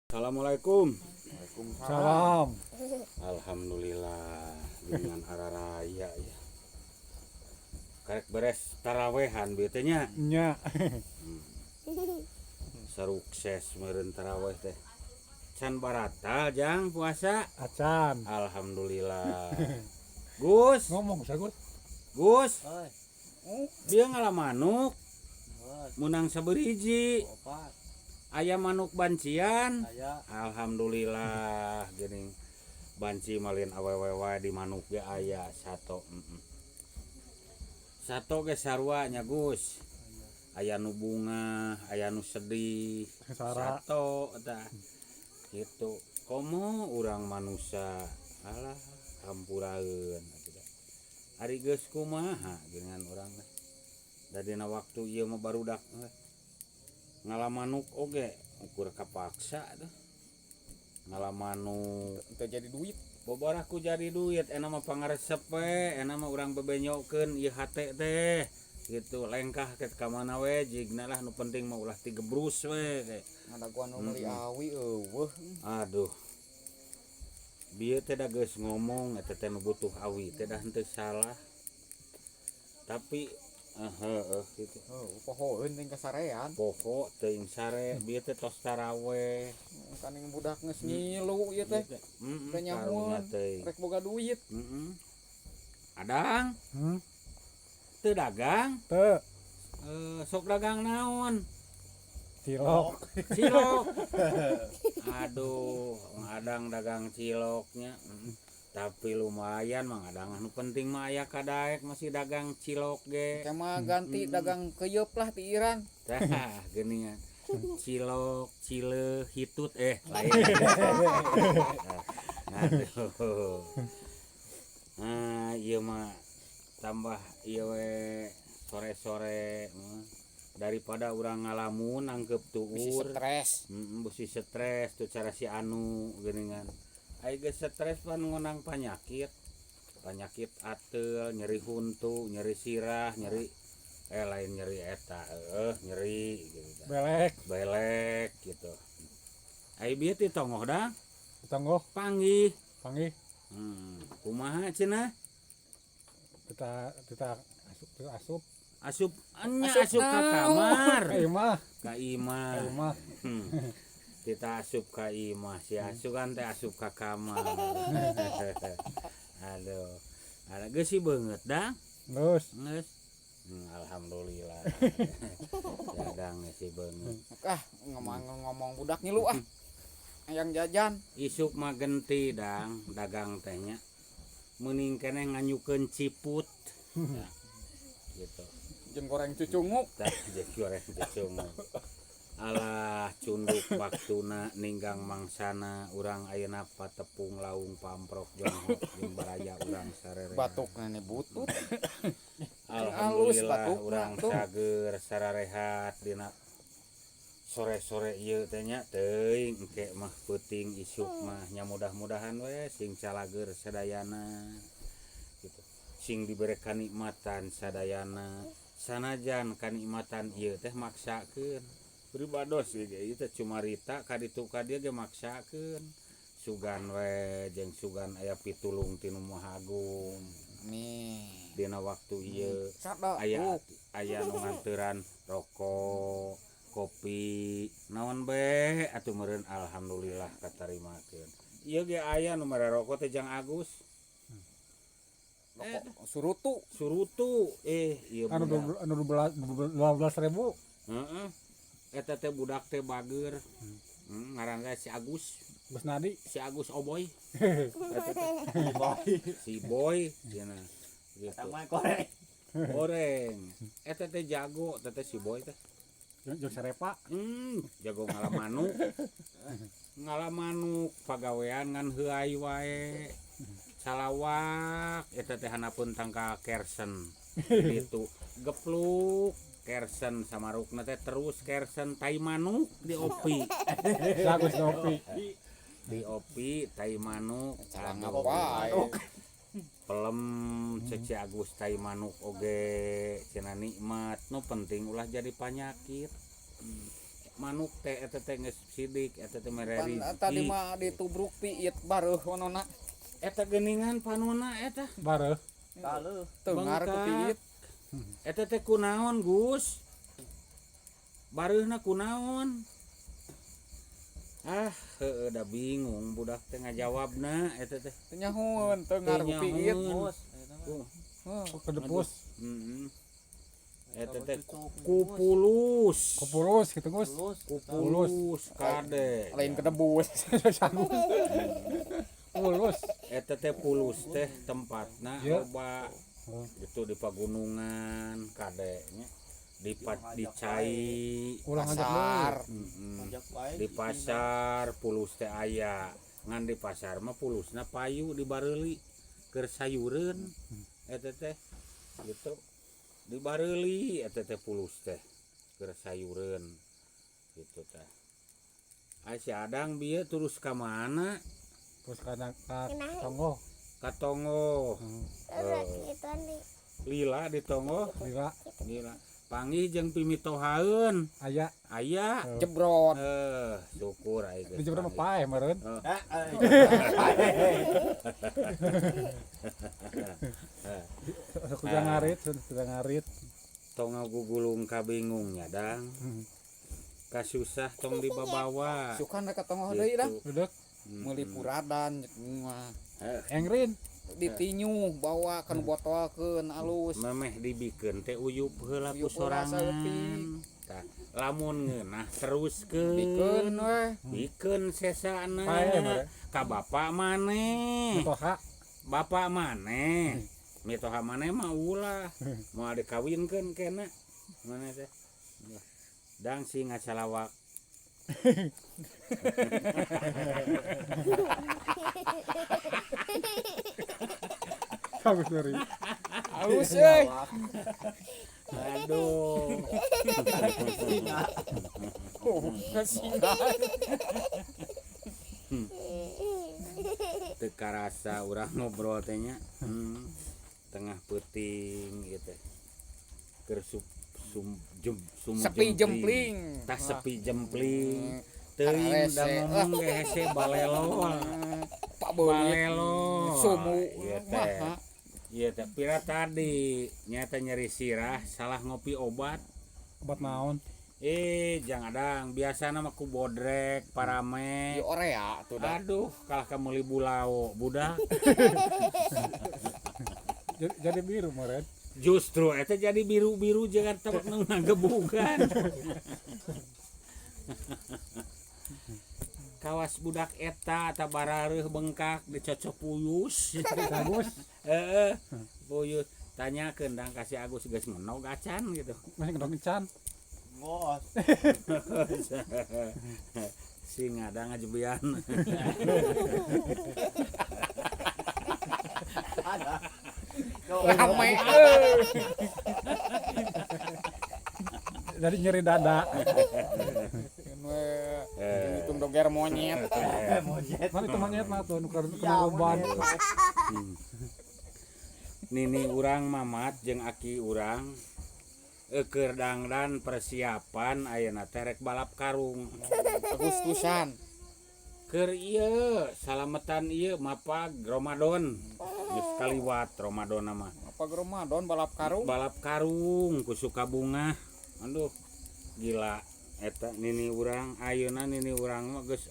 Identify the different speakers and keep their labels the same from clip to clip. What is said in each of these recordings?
Speaker 1: Assalamualaikum.
Speaker 2: Salam.
Speaker 1: Alhamdulillah dengan araraya ya. Karek beres tarawehan bieu teh nya.
Speaker 2: Nya.
Speaker 1: Sukses meureun taraweh teh. Can baratal, Jang, puasa?
Speaker 2: Acan.
Speaker 1: Alhamdulillah. Gus,
Speaker 2: Ngomong sagus.
Speaker 1: Gus,
Speaker 3: Oi,
Speaker 1: dia ngala manuk
Speaker 3: oi,
Speaker 1: menang saberiji.
Speaker 3: opat,
Speaker 1: Aya manuk bancian.
Speaker 3: Aya.
Speaker 1: Alhamdulillah geuning banci malin awewe wae di manuk ge aya sato. Sato ge sarua nya, Gus. Aya nu bunga, aya nu sedih.
Speaker 2: Sara.
Speaker 1: Sato tah. Gitu. Komo urang manusia, alah, hampuraeun atuh da. Ari geus kumaha geuningan urang teh. Da dina waktu ieu mah barudak teh ngala manuk oge ukur kapaksa tuh. Ngala manuk
Speaker 4: Teu jadi duit.
Speaker 1: Boborah ku jadi duit, enak mah pangaresep we, enak mah urang bebenyokeun ieu hate teh gitu, lengkah ke ka mana we jigna lah, nu penting mah ulah tigebrus we teh.
Speaker 4: Ngadaguan nu meuli awi euweuh.
Speaker 1: Aduh, bieu teh da geus ngomong eta teh nu butuh awi teh, dah henteu salah, tapi heueuh gitu.
Speaker 4: Heuh, pohoeun teh kasarean.
Speaker 1: Poho teuing sare bieu teh tos taraweh.
Speaker 4: Kan yang budak geus ngilu ieu teh. Teu
Speaker 1: Karunya
Speaker 4: nyahoan.
Speaker 1: Teuing.
Speaker 4: Rek boga duit.
Speaker 1: Heeh. Adang, teu dagang?
Speaker 2: Teu.
Speaker 1: Eh, sok dagang naon?
Speaker 2: Cilok.
Speaker 1: Cilok. Aduh, Adang dagang ciloknya. Tapi lumayan Mang Adang, anu penting mah aya kadaek masih dagang cilok ge.
Speaker 4: Kayak mah ganti dagang keyeup lah ti Iran.
Speaker 1: Tah, geuningan. Cilok, cile, hitut, eh lain. Aduh. Nah, ieu mah tambah ieu we sore-sore mah. Daripada urang ngalamun nangkep
Speaker 4: Bisi
Speaker 1: tuur.
Speaker 4: Stres.
Speaker 1: Heeh, bisi stres tuh cara si anu geuningan. Ai geus stres pan ngonang panyakit. Panyakit ateul, nyeri huntu, nyeri sirah, nyeri, eh lain nyeri eta, heueuh nyeri gitu tah.
Speaker 2: Belek.
Speaker 1: Belek gitu. Ai bieu ti tonggoh dah?
Speaker 2: Tonggoh.
Speaker 1: Panggih.
Speaker 2: Panggih.
Speaker 1: Kumaha cenah?
Speaker 2: Kita kita asup, kita asup.
Speaker 1: Asup nya.
Speaker 4: Asup
Speaker 1: Asup ka
Speaker 4: naon?
Speaker 1: Kamar.
Speaker 2: Ka imah.
Speaker 1: Ka imah.
Speaker 2: Ka imah.
Speaker 1: Kita asup ka imah, si asup kan teh asup ka kamar. Aduh. Ada geus sih beungeut dah.
Speaker 2: Geus.
Speaker 1: Geus. Alhamdulillah. Dadang sih beungeut.
Speaker 4: Ah, ngomong ngomong budak ngilu ah. Yang jajan.
Speaker 1: Isuk mah genti dang dagang teh nya. Meuning keneh nganyukeun ciput. Ya, gitu.
Speaker 4: Jeung goreng cucunguk.
Speaker 1: Tah jeung goreng cucunguk. Alah, cunduk waktuna ninggang mangsana urang ayeuna patepung laung pamprok jonghok jeung baraya urang sarerea.
Speaker 4: Batuk nenek butut.
Speaker 1: Alhamdulillah
Speaker 4: batukna
Speaker 1: urang
Speaker 4: tuh.
Speaker 1: Cager sararehat dina sore-sore ieu teh nya, teuing engke mah peuting isuk mah nya, mudah-mudahan we sing calager sadayana gitu, sing dibere kanikmatan sadayana, sanajan kanikmatan ieu teh maksakeun pribados ieu ge, ieu teh cumarita ka ditu ka dieu ge maksakeun, sugan we jeung sugan aya pitulung ti Nu Maha Agung.
Speaker 4: Nih.
Speaker 1: Dina waktu ieu
Speaker 4: Sada
Speaker 1: aya
Speaker 4: tuh.
Speaker 1: Aya nu nganteran rokok, kopi, naon be atuh meureun, alhamdulillah katarimakeun. Ieu ge aya nu mere rokok teh jang Agus.
Speaker 4: Rokok surutu.
Speaker 1: Surutu, eh ieu
Speaker 2: Anu
Speaker 1: budak.
Speaker 2: Anu 12.000.
Speaker 1: Heeh, eta teh budak teh bager. Ngaran teh si Agus.
Speaker 2: Gus Nadi.
Speaker 1: Si Agus Oboy eta teh, si Boy cenah gitu.
Speaker 3: Sama koreng.
Speaker 1: Goreng eta teh jago eta teh si Boy teh.
Speaker 2: Jeung sarepa.
Speaker 1: Jago ngala manuk. Ngala manuk pagawean ngan heuay wae. Salawak eta teh handapeun tangkal kersen. Gitu. Gepluk kersen samarukna teh, terus kersen tai manuk diopi.
Speaker 2: Agus ngopi.
Speaker 1: Diopi tai manuk.
Speaker 4: Cara
Speaker 1: Aduh.
Speaker 4: ngapain?
Speaker 1: Pelem cek si Agus tai manuk oge cenah nikmat, nu penting ulah jadi panyakit. Manuk teh eta teh geus sidik eta teh mere
Speaker 4: Pan
Speaker 1: rizki.
Speaker 4: tadi mah ditubruk piit bareuh panona.
Speaker 1: Eta geuningan panona eta.
Speaker 2: Bareuh.
Speaker 3: Kaleuh.
Speaker 4: Tengar ku
Speaker 1: Bengkak.
Speaker 4: piit.
Speaker 1: Eta teh kunaon, Gus? Bareuhna kunaon? Ah, heueuh da bingung budak teh ngajawabna eta teh.
Speaker 4: Teu nyahoeun tengar ku
Speaker 1: Teu
Speaker 4: piit.
Speaker 1: nyahoeun.
Speaker 3: Bos, eta mah.
Speaker 4: Heuh.
Speaker 2: Kedepus.
Speaker 1: Heeh. Eta teh kupulus.
Speaker 2: Kupulus gitu, Gus.
Speaker 3: Tulus.
Speaker 1: Kupulus kade.
Speaker 4: Lain kedebus.
Speaker 2: Sanggup. Pulus.
Speaker 1: Eta teh pulus teh tempatna
Speaker 2: Iya.
Speaker 1: loba
Speaker 2: Oh.
Speaker 1: itu di pagunungan kade nya. Di di cai.
Speaker 2: Ulang aja
Speaker 4: Pasar.
Speaker 1: Heeh.
Speaker 3: Ngajak wae
Speaker 1: Di pasar pulus teh aya, ngan di pasar mah pulusna payu dibareuli keur sayureun eta teh gitu, dibareuli eta teh pulus teh keur sayureun gitu teh. Ai si Adang bieu terus ka mana?
Speaker 2: Terus kana ka tonggo.
Speaker 1: Ka tonggo.
Speaker 2: Hmm.
Speaker 1: Lila di tonggo.
Speaker 2: Lila.
Speaker 1: Lila panggih jeung pimitohaeun.
Speaker 2: Aya.
Speaker 1: Aya.
Speaker 4: Jebrot.
Speaker 1: Eh, syukur ai geus
Speaker 2: Di jebrot mah
Speaker 1: panggih.
Speaker 2: paeh meureun.
Speaker 3: Eh,
Speaker 2: Sok kudu ngarit, sudah ngarit.
Speaker 1: Tong ngagugulung kabingung nya, Dang. Kasusah tong dibabawa.
Speaker 4: Sukan rek tonggoh deui dah.
Speaker 1: Gitu.
Speaker 2: Duduk.
Speaker 4: Meuli puradan cek mah.
Speaker 2: Engrin.
Speaker 4: Ditinyu bawa kan botolkeun alus.
Speaker 1: Memeh dibikeun teh uyup heula ku
Speaker 4: Uyup heula
Speaker 1: sorangan.
Speaker 4: saeutik.
Speaker 1: Tah, lamun ngeunah teruskeun.
Speaker 4: Bikeun we.
Speaker 1: Bikeun sesana.
Speaker 2: Paeh mere.
Speaker 1: Ka bapak maneh.
Speaker 2: Toha.
Speaker 1: Bapak maneh. Mitoha maneh mah ulah. Moal dikawinkeun kena. Maneh teh. Dang sing ngacalawak.
Speaker 2: Bagus dari.
Speaker 4: Alus euy.
Speaker 1: Aduh.
Speaker 4: Oh, singa.
Speaker 1: Teu karasa urang ngobrol teh nya. Tengah peuting gitu. Keur sum jem sum
Speaker 4: Sepi jempling.
Speaker 1: Tah sepi jempling. Teuing da
Speaker 4: Karese.
Speaker 1: ngomong ge hese balelol.
Speaker 4: Pak Beulit.
Speaker 1: Balelol.
Speaker 4: Sumu.
Speaker 1: Ieu teh.
Speaker 4: Maha.
Speaker 1: Ieu teh pira tadi nyata nyeri sirah salah ngopi obat.
Speaker 2: Obat naon?
Speaker 1: Eh, jangan adang biasana mah ku bodrek, parame.
Speaker 4: Di orea tuh dah.
Speaker 1: Aduh, kalah ka meuli bulao, budak.
Speaker 2: Jadi biru meureun.
Speaker 1: Justru eta jadi biru-biru jangan tempat nu ngagebugan. Kawas budak eta tabarareuh bengkak dicocok puyus.
Speaker 2: Bagus.
Speaker 1: Heeh. Puyus. Tanyakeun dang ka si Agus geus ngenog acan gitu.
Speaker 2: Masih ngenog encan.
Speaker 3: Ngos.
Speaker 1: Si ngadang ngajebian.
Speaker 3: Ada.
Speaker 4: Rame euy.
Speaker 2: Jadi nyeri dada.
Speaker 4: Hitung doger monyet.
Speaker 3: Monyet.
Speaker 2: Mana itu monyet mah tuh nu
Speaker 3: Iya,
Speaker 2: kena obat.
Speaker 3: monyet.
Speaker 1: Nini urang mamat jeung aki urang keur dangdan persiapan ayeuna teh rek balap karung.
Speaker 4: Agustusan.
Speaker 1: Keur ieu salametan ieu mapag Ramadan. Geus kaliwat Ramadan mah.
Speaker 4: Apa Ramadan balap karung?
Speaker 1: Balap karung ku Sukabungah. Aduh, gila eta nini urang ayeuna nini urang mah geus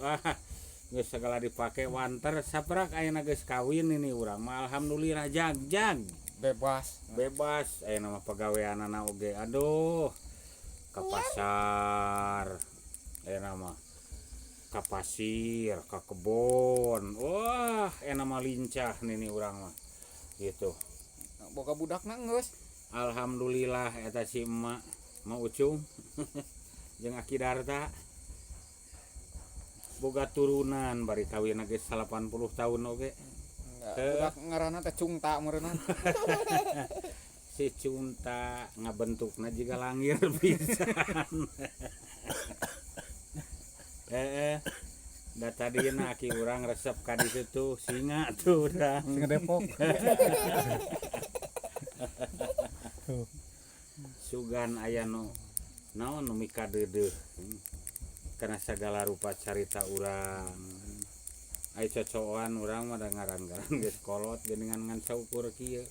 Speaker 1: geus segala dipake wanter saprak ayeuna geus kawin nini urang mah alhamdulillah jag-jag
Speaker 4: Bebas.
Speaker 1: bebas ayeuna mah pagaweanana oge aduh ka pasar ayeuna mah ka pasir ka kebon, wah enak mah lincah nini urang mah gitu.
Speaker 4: Boga budakna geus.
Speaker 1: Alhamdulillah eta si emak mau ucung jeung Aki Darta boga turunan bari kawin geus 80 tahun oge.
Speaker 4: Budak ngaranna teh Cungta meureunna.
Speaker 1: Si Cungta ngabentukna jiga langir pisan. Da tadina aki urang resep ka ditu tuh singa tuh urang.
Speaker 2: Singa Depok.
Speaker 1: Sugan aya nu naon nu mikadeudeuh. Karena segala rupa carita urang. Ai cocokan urang mah da ngaran-ngaran geus kolot geuningan ngan saukur kieu.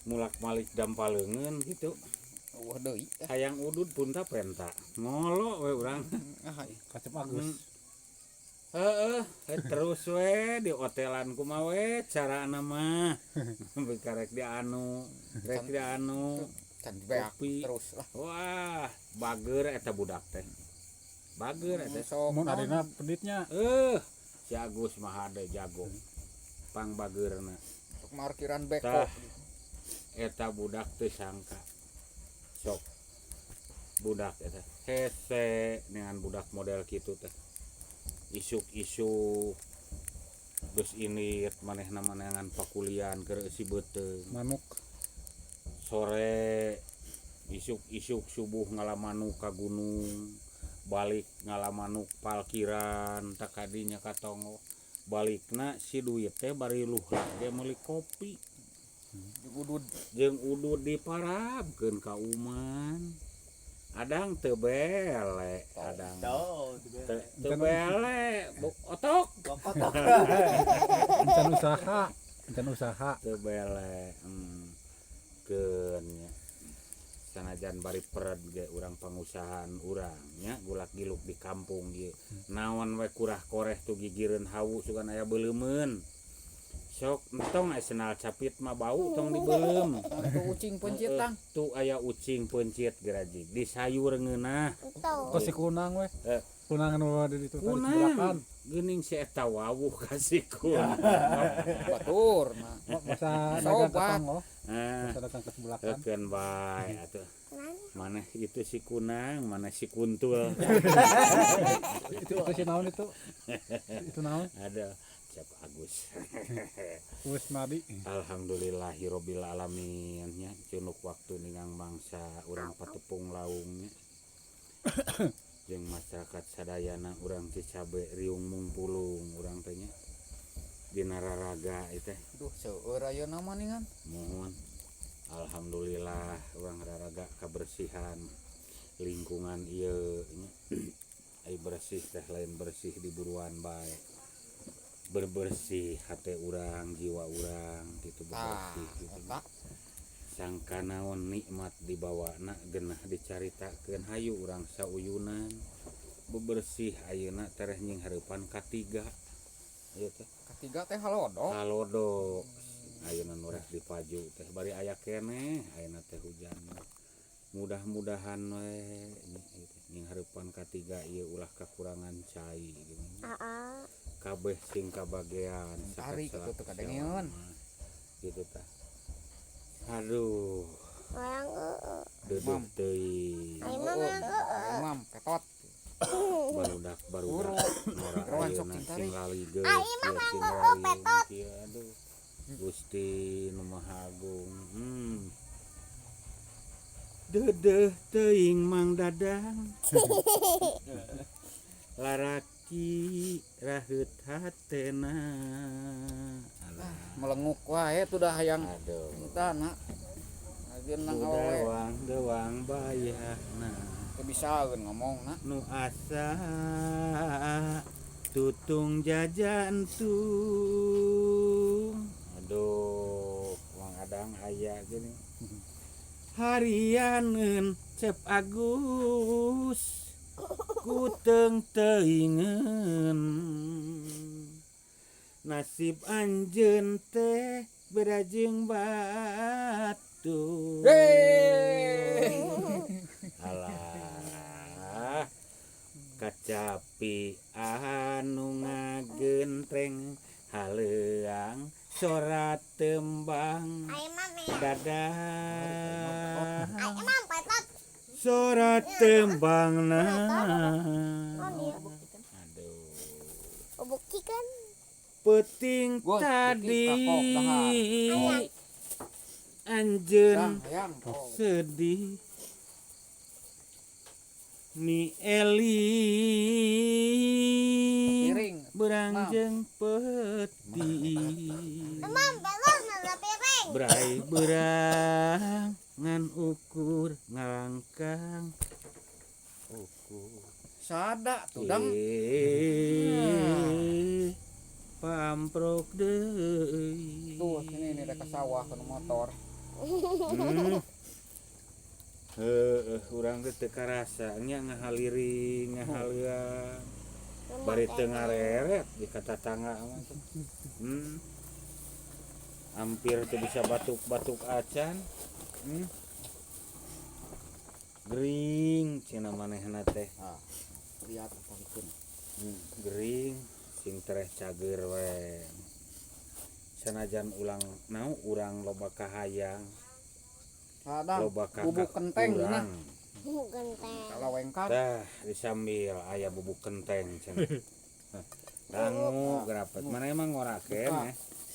Speaker 1: Mulak-malik dampal leungeun gitu.
Speaker 4: Eueuh deui.
Speaker 1: Hayang udud pun ta penta. Ngolo we urang.
Speaker 4: Ah,
Speaker 2: Kacep Agus.
Speaker 1: Heeh, terus we di hotelan kumaha we carana mah. Karek di anu, rek di anu.
Speaker 4: Can beak
Speaker 1: Kopi.
Speaker 4: Terus lah.
Speaker 1: Wah, bager eta budak teh. Bager eta.
Speaker 4: Sok
Speaker 2: Mun adina peditnya.
Speaker 1: Si Agus mah hade jago. Pang bageurna.
Speaker 4: Sok markiran beko.
Speaker 1: Tah. Eta budak teu sangka. Sok. Budak eta hese dengan budak model kitu teh. Isuk-isuk geus indit manehna maneangan pakulian keur eusi beuteung.
Speaker 2: Manuk.
Speaker 1: Sore isuk-isuk subuh ngala manuk ka gunung, balik ngala manuk parkiran tak kadinya ka tonggoh, balikna si duit teh bari luhlah ge meuli kopi.
Speaker 4: Udud.
Speaker 1: Jeung udud diparabkeun ka uman. Adang teu bele, adang
Speaker 3: Tuh,
Speaker 1: teu bele, otok.
Speaker 3: Kotok.
Speaker 2: Encan usaha, encan usaha.
Speaker 1: Teu bele, keun nya. Sanajan bari pered ge urang pangusahaan urang nya gulak giluk di kampung ieu. Naon we kurah koreh tu gigireun hawu sugan aya beuleumeun. Sok entong aya sendal capit mah bau tong dibeuleum.
Speaker 4: Itu ucing pencit tang.
Speaker 1: Tuh aya ucing pencit gerajig di sayur ngeunah.
Speaker 2: Kok si kunang we?
Speaker 1: Eh.
Speaker 2: Kunang anu di ditu tadi
Speaker 1: Kunang.
Speaker 2: sebelakan.
Speaker 1: Geuning si eta wawuh ka si kunang.
Speaker 4: Batur mah.
Speaker 2: Masa dagang
Speaker 4: Sobat.
Speaker 2: ka tonggoh,
Speaker 1: Ah,
Speaker 2: masa dagang ke sebelakan.
Speaker 1: keun bae atuh. Mana itu si kunang, mana si kuntul.
Speaker 2: Itu si naon itu? Itu naon?
Speaker 1: Ada Cep Agus.
Speaker 2: Wis madi.
Speaker 1: Alhamdulillahirabbil alamin nya cunuk waktu ningang bangsa urang patepung laungnya. Jeung masyarakat sadayana urang Cicabe riung mungpulung urang teh nya. Dina raraga ieu teh.
Speaker 4: Duh, seueur ayeuna mah ningan.
Speaker 1: Mohon alhamdulillah urang raraga kebersihan lingkungan ieu nya. Ai bersih teh lain bersih di buruan bae, berbersih hate urang, jiwa urang gitu,
Speaker 4: Tah,
Speaker 1: bersih gitu.
Speaker 4: Eta.
Speaker 1: Sangka naon nikmat dibawana genah dicaritakeun, hayu urang sauyunan bebersih ayeuna tereh nying hareupan katiga ieu teh.
Speaker 4: Katiga teh halodo.
Speaker 1: Halodo ayeuna nu rek dipaju teh bari aya keneh ayeuna teh hujan, mudah-mudahan we nya ieu teh nying hareupan katiga ieu ulah kakurangan cai gitu. Kabeh sing kabagean.
Speaker 4: Tarik
Speaker 1: sakat
Speaker 4: atuh teu kadengeun.
Speaker 1: Gitu tah, aduh, dedeuh
Speaker 4: Mam.
Speaker 1: teuing.
Speaker 4: Heeh. Imam petot.
Speaker 1: Barudak barudak ngora
Speaker 4: Geroan sok
Speaker 1: ayeuna
Speaker 4: cing
Speaker 1: sing
Speaker 4: tarik.
Speaker 1: laligeut kieu, sing laliung kieu, aduh Gusti nu Maha Agung. Dedeuh teuing Mang Dadang, laraki raheut hatena. Alah.
Speaker 4: Melenguk wae tuh dah hayang
Speaker 1: Aduh.
Speaker 4: Entah nak. Lagian nang awewe
Speaker 1: Dewang dewang bayahna
Speaker 4: teu bisaeun ngomong na.
Speaker 1: Nu asa tutung jajantung. Aduh, Mang Adang aya gini harianeun Cep Agus ku teuingeun nasib anjeun teh beda jeung batu.
Speaker 4: Hei.
Speaker 1: Alah, kacapi anu ngagentreng haleuang sora tembang dadah sora tembangna, aduh.
Speaker 5: Buktikan.
Speaker 1: Peting
Speaker 4: Gus,
Speaker 1: tadi
Speaker 4: bukti kakok dahar.
Speaker 1: Anjeun
Speaker 4: Dang, hayang. Oh.
Speaker 1: Sedih Mi Eli
Speaker 4: Piring.
Speaker 1: berang
Speaker 4: Mam.
Speaker 1: jeung peti.
Speaker 5: Mam, belum ada piring.
Speaker 1: Brai berang ngan ukur ngalangkang ukur.
Speaker 4: Sada tuh dang.
Speaker 1: Eh, pamprok deui.
Speaker 4: Tuh sini nih rek ka sawah kana motor.
Speaker 1: Heeh, urang teh teu karasa nya ngahaliring ngahaleuang bari teu ngareret di ka tatangga mah teh. Hampir teu bisa batuk-batuk acan. Gering cenah manehna teh.
Speaker 4: Ah, lihat palikeun.
Speaker 1: Gering sing tereh cager we. Sanajan ulang nau urang loba kahayang,
Speaker 4: Sadang
Speaker 1: loba
Speaker 4: bubuk kenteng
Speaker 1: kurang.
Speaker 4: nah.
Speaker 5: Bubuk kenteng.
Speaker 4: Kalau wengkar
Speaker 1: Tah disambil aya bubuk kenteng cenah. Dangu gerapet. Mana emang ngorakeun ya.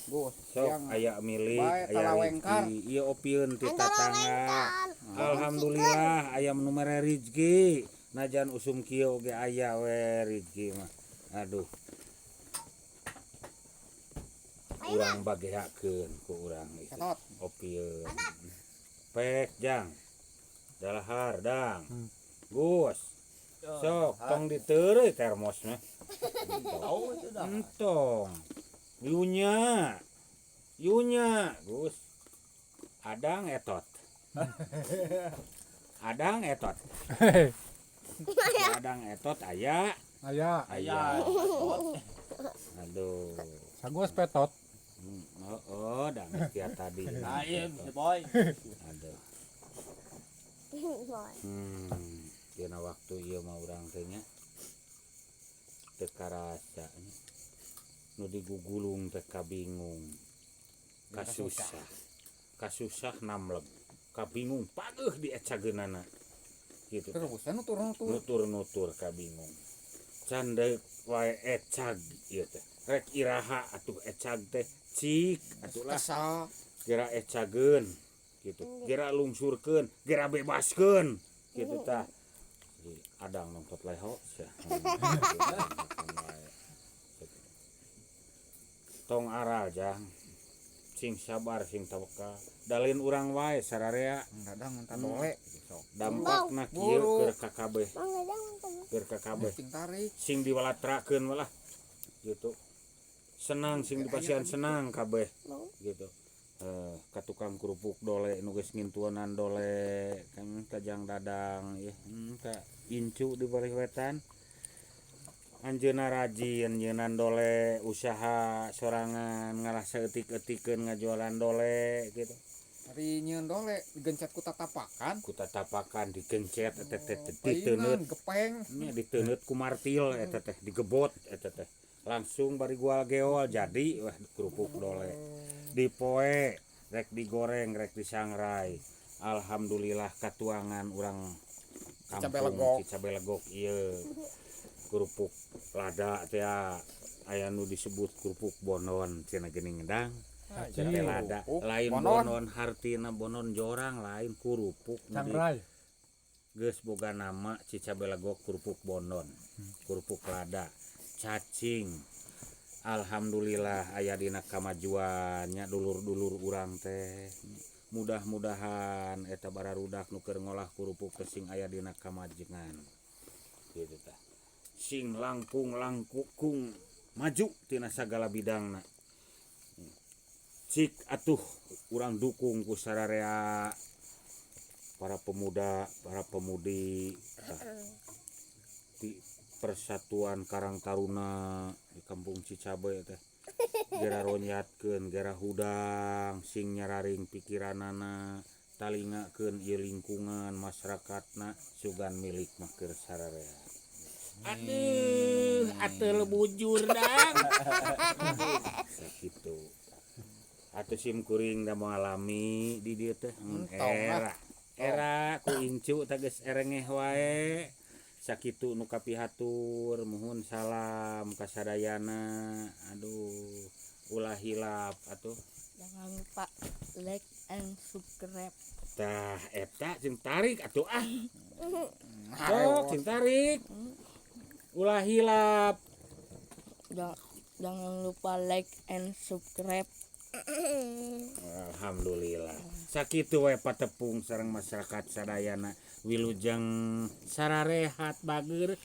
Speaker 4: Gus,
Speaker 1: Sok
Speaker 4: yang
Speaker 1: aya milik,
Speaker 4: Bae
Speaker 1: aya
Speaker 4: talawengkar.
Speaker 1: rizki. Ieu opieun ti
Speaker 5: Antara
Speaker 1: tatangga.
Speaker 5: lengkar.
Speaker 1: Alhamdulillah aya nu mere rizki. Najan usum kieu oge aya we rizki mah. Aduh. Urang bageakeun ku urang itu.
Speaker 4: Ketot.
Speaker 1: Opieun. Pek jang. Dalahar dang. Gus. Sok tong diteureuy termos mah.
Speaker 3: Tahu itu dah.
Speaker 1: Entong. Yunya. Yunya, Gus. Adang etot. Adang etot. Adang etot aya,
Speaker 2: Aya,
Speaker 1: aya. Aduh.
Speaker 2: Sagus petot.
Speaker 1: Oh, oh, dang ikhtiar tadi.
Speaker 3: Ayo, si boy.
Speaker 1: Aduh.
Speaker 5: Boy.
Speaker 1: Dina waktu ieu mah urang teh nya teu karasa nya. Nu digugulung teh kabingung. Kasusah. Kasusah namleg. Kabingung pageuh diecageunana. Gitu.
Speaker 4: Terus nutur-nutur.
Speaker 1: Nutur-nutur kabingung. Can deuk wae ecag ieu teh. Rek iraha atuh ecag teh cik atuh lah.
Speaker 4: Kesal.
Speaker 1: Gera ecageun gitu. Gera lungsurkeun, gera bebaskeun gitu tah. Jadi adang nongtot leho sia. Tong aral jang. Sing sabar sing tawakal. Dalin urang wae sararea
Speaker 4: Dadang minta dole. Sok.
Speaker 1: dampakna kieu
Speaker 4: Buru.
Speaker 1: keur kakabeh,
Speaker 5: Bang Dadang nonton.
Speaker 1: keur kakabeh.
Speaker 4: Sing tarik.
Speaker 1: Sing diwalatrakeun walah gitu. Senang sing dipasihan senang kabeh
Speaker 5: Bang.
Speaker 1: gitu. Ka tukang kerupuk dole nu geus ngintuanan dole kan ka Jang Dadang ya, ka incu di balik wetan. Anjeunna rajin nyeunan dole usaha sorangan ngalah saeutik-eutikeun ngajualan dole gitu.
Speaker 4: Ari nyieun dole digencet ku tatapakan.
Speaker 1: Ku tatapakan digencet eta teh diteuneup
Speaker 4: Painan gepeng.
Speaker 1: nya diteuneup ku martil eta teh digebot eta teh. Langsung bari gual geol jadi wah kerupuk dole. Dipoe rek digoreng rek disangrai. Alhamdulillah katuangan urang kampung
Speaker 4: Cicabelegok.
Speaker 1: Cicabelegok ieu. Kerupuk lada teh aya nu disebut kerupuk bonon cenah geuning dang. Cenah teh lada
Speaker 4: Kerupuk
Speaker 1: lain
Speaker 4: bonon.
Speaker 1: bonon hartina bonon jorang lain kerupuk nu di
Speaker 2: Cangrai.
Speaker 1: geus boga nama Cicabelegok kerupuk bonon, kerupuk lada, cacing. Alhamdulillah aya dina kamajuannya dulur-dulur urang teh. Mudah-mudahan eta bararudak nu keur ngolah kerupuk teh sing aya dina kamajengan. Gitu tah. Sing langkung langkung maju tina sagala bidangna. Cik atuh urang dukung ku sararea para pemuda, para pemudi tah. Di Persatuan Karang Taruna di Kampung Cicabe teh. Gera ronyatkeun, gera hudang, sing nyararing pikiranana, talingakeun ieu lingkungan masyarakatna sugan milik mah keur sararea. Aduh, ateul bujur dang. Sakitu. Atuh sim kuring da mengalami di dieu teh
Speaker 4: Entong lah.
Speaker 1: era. Era ku incu teh geus erengeh wae. Sakitu nu kapihatur, muhun salam ka sadayana. Aduh, ulah hilap atuh.
Speaker 6: Jangan lupa like and subscribe.
Speaker 1: Tah eta sing tarik atuh ah. Sok sing tarik. Ulah hilap.
Speaker 6: Jangan lupa like and subscribe.
Speaker 1: Alhamdulillah. Sakitu we patepung sareng masyarakat sadayana. Wilujeng sararehat bager.